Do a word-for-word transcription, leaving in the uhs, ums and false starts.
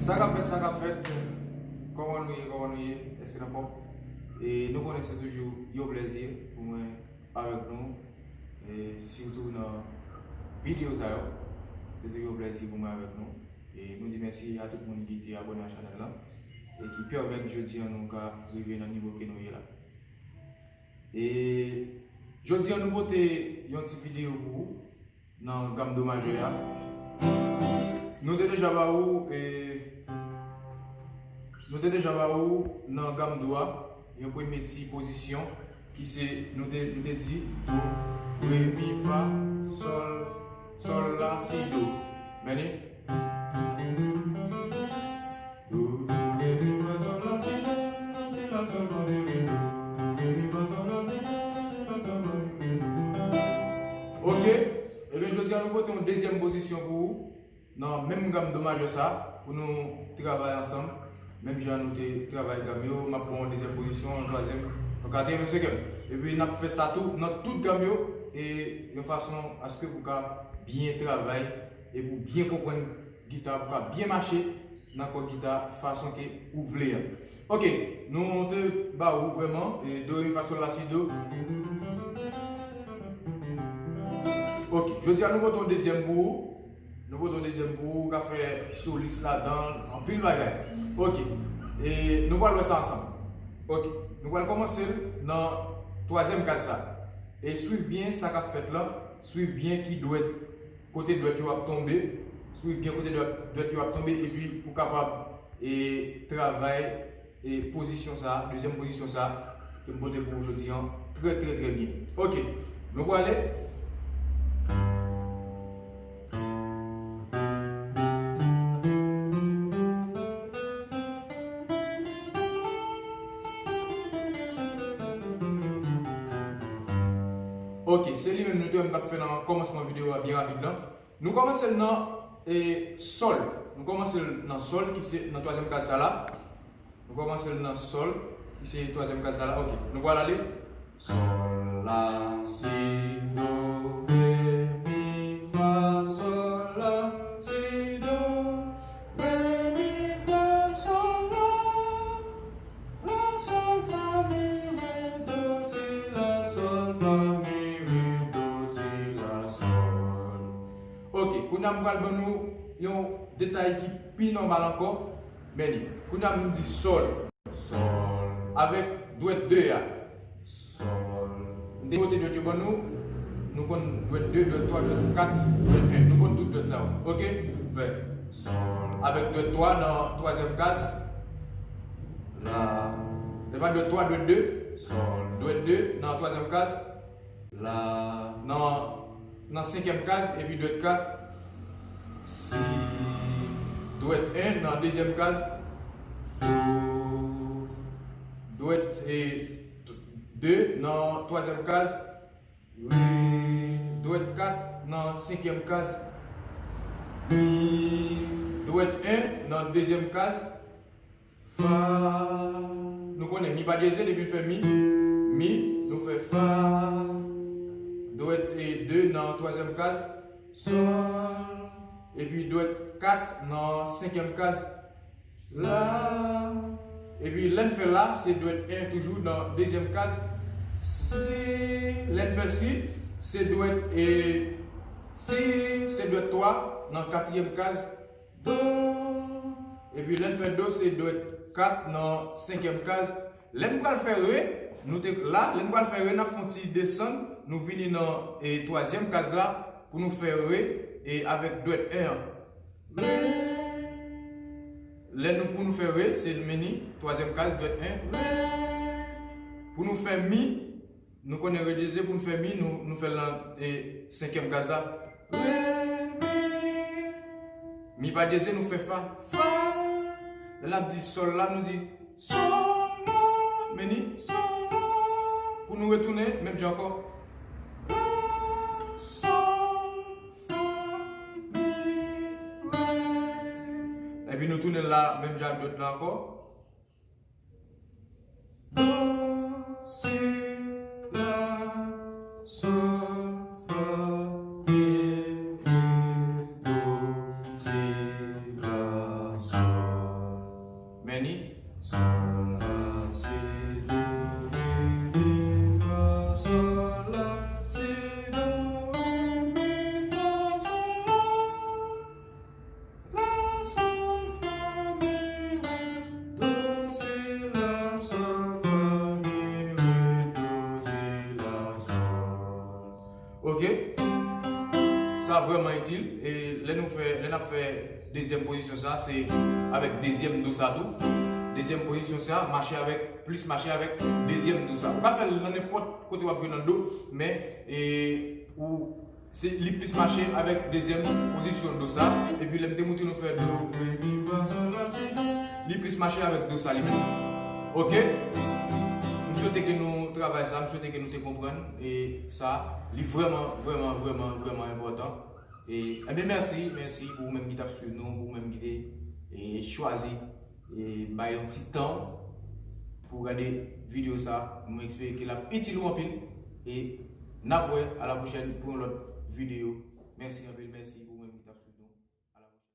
Sa k ap fèt, sa k ap fèt. Kòman nou ye, kòman nou ye? Èske n anfòm? E nou konnen se toujou yon plèzi pou mwen avèk nou, e sitou nan videyo sa yo. Se toujou yon plèzi pou mwen avèk nou. E nou di mèsi a tout moun ki te abòne a chanèl la e ki pèmèt jodi an nou ka rive nan nivo ke nou ye la. E jodi an nou pote yon ti videyo pou ou nan gam do majè a. Nou te deja ba ou, e, nou te deja ba ou nan gam do a yon premye ti pozisyon ki se, nou te, nou te di do, re, mi, fa, sòl, sòl, la, si, do. Men li. Do, do, re, mi, fa, sòl, la, si, do, si, la, sòl, fa, mi, re, do, re, mi, fa, sòl, la, si, do, si, la, sòl, fa, mi, re, do. Ok. Ebyen, jodi a nou pote yon dezyèm pozisyon pou ou nan menm gam do majè sa pou nou travay ansanm. Menm jan nou te travay gam yo, m ap pran yon dezyèm pozisyon, yon twazyèm, yon katriyèm, yon senkyèm. Epi n ap fè sa tou nan tout gam yo e yon fason aske pou ka byen travay e pou byen konprann gita, pou ka byen mache nan kòd gita fason ke ou vle a. Ok, nou te ba ou vrèman e do, re, mi, fa, sòl, la, si, do. Ok, jodi a nou pote yon dezyèm pou ou. Nou pote yon dezyèm pou ou, ka fè solis ladan, anpil bagay. Ok, e nou pral wè sa ansanm. Ok, nou pral kòmanse l nan twazyèm kaz sa. E swiv byen sa k ap fèt lan, swiv byen ki dwèt, kote dwèt yo ap tonbe, swiv byen kote dwèt, dwèt yo ap tonbe, epi pou kapab e travay e pozisyon sa, dezyèm pozisyon sa, ke m pote pou ou jodi an, trè, trè, trè byen. Ok, nou prale. Ok, se li menm nou te wè m t ap fè nan kòmansman videyo a byen rapid lan. Nou kòmanse l nan e, sòl. Nou kòmanse l nan sòl, ki se nan twazyèm kaz sa la. Nou kòmanse l nan sòl, ki se twazyèm kaz sa la. Ok, nou pral ale. Sòl, la, si, do, re, mi, fa, sòl, la, si, do, re, mi, fa, sòl, la, la, sòl, fa, mi, re, do, si, la, sòl, fa, mi, re, do, si, la, sòl. Ok, kounye a m pral ban nou yon detay ki pi nòmal ankò. Men li. Kounye a m di sòl. Sòl. Avèk dwèt de a. Sòl. M te pote dwèt yo ban nou. Nou konn dwèt de, dwèt twa, dwèt kat, dwèt en. Nou konn tout dwèt sa yo. Ok? Fè sòl. Avèk dwèt twa nan twazyèm kaz. La. Se pa dwèt twa, dwèt de. Sòl. Dwèt de nan twazyèm kaz. La, nan, nan senkyèm kaz, epi dwèt kat, si, dwèt en nan dezyèm kaz, do, dwèt e, de nan twazyèm kaz, re, dwèt kat nan senkyèm kaz, mi, dwèt en nan dezyèm kaz, fa. Nou konnen mi pa dyeze depi n fè mi. Mi, nou fè fa. Dwèt e de nan twazyèm kaz. Sòl. Epi dwèt kat nan senkyèm kaz. La. Epi lè n fè la, se dwèt en toujou nan dezyèm kaz. Si. Lè n fè si, se dwèt e si, se dwèt twa nan katriyèm kaz. Do. Epi lè n fè do, se dwèt kat nan senkyèm kaz. Lè n pral fè re, nou te la, lè n pral fè re, n ap fè yon ti desann, nou vini nan e, twazyèm kaz la pou nou fè re e avèk dwèt en an. Re. Lè nou pou nou fè re, se meni, twazyèm kaz, dwèt en, re. Pou nou fè mi, nou konnen re dyeze pou n fè mi, nou, nou fè l nan e, senkyèm kaz la. Re, mi. Mi pa dyeze, nou fè fa. Fa. Lè l ap di sòl la, nou di sòl, la. Men ni sòl, la. Pou nou retounen, menm jan ankò. La, sòl, fa, mi, re. Epi nou tounen la, menm jan ak dwèt la ankò. Do, si, la, sòl, fa, mi, re, do, si, la, sòl. Sa vrèman itil. E lè nou fè, lè n ap fè dezyèm pozisyon sa, se avèk dezyèm do sa tou. Dezyèm pozisyon sa mache avèk, plis mache avèk dezyèm do sa. Ou ka fè l nan nenpòt kote w ap jwe nan do, men e, ou se li plis mache avèk dezyèm pozisyon do sa. Epi lè m te montre nou fè do, re, mi, fa, sòl, la, ti, do, li plis mache avèk do sa li menm. Oke? M swete ke nou travay sa, m swete ke nou te konprann e sa, li vrèman, vrèman, vrèman, vrèman enpòtan. E, ebyen, mèsi, mèsi pou ou menm ki t ap swiv nou, pou ou menm ki te e, chwazi e, bay yon ti tan pou gade videyo sa. Mwen espere ke l ap itil ou anpil. E n ap wè a la pwochèn pou yon lòt videyo. Mèsi anpil, mèsi.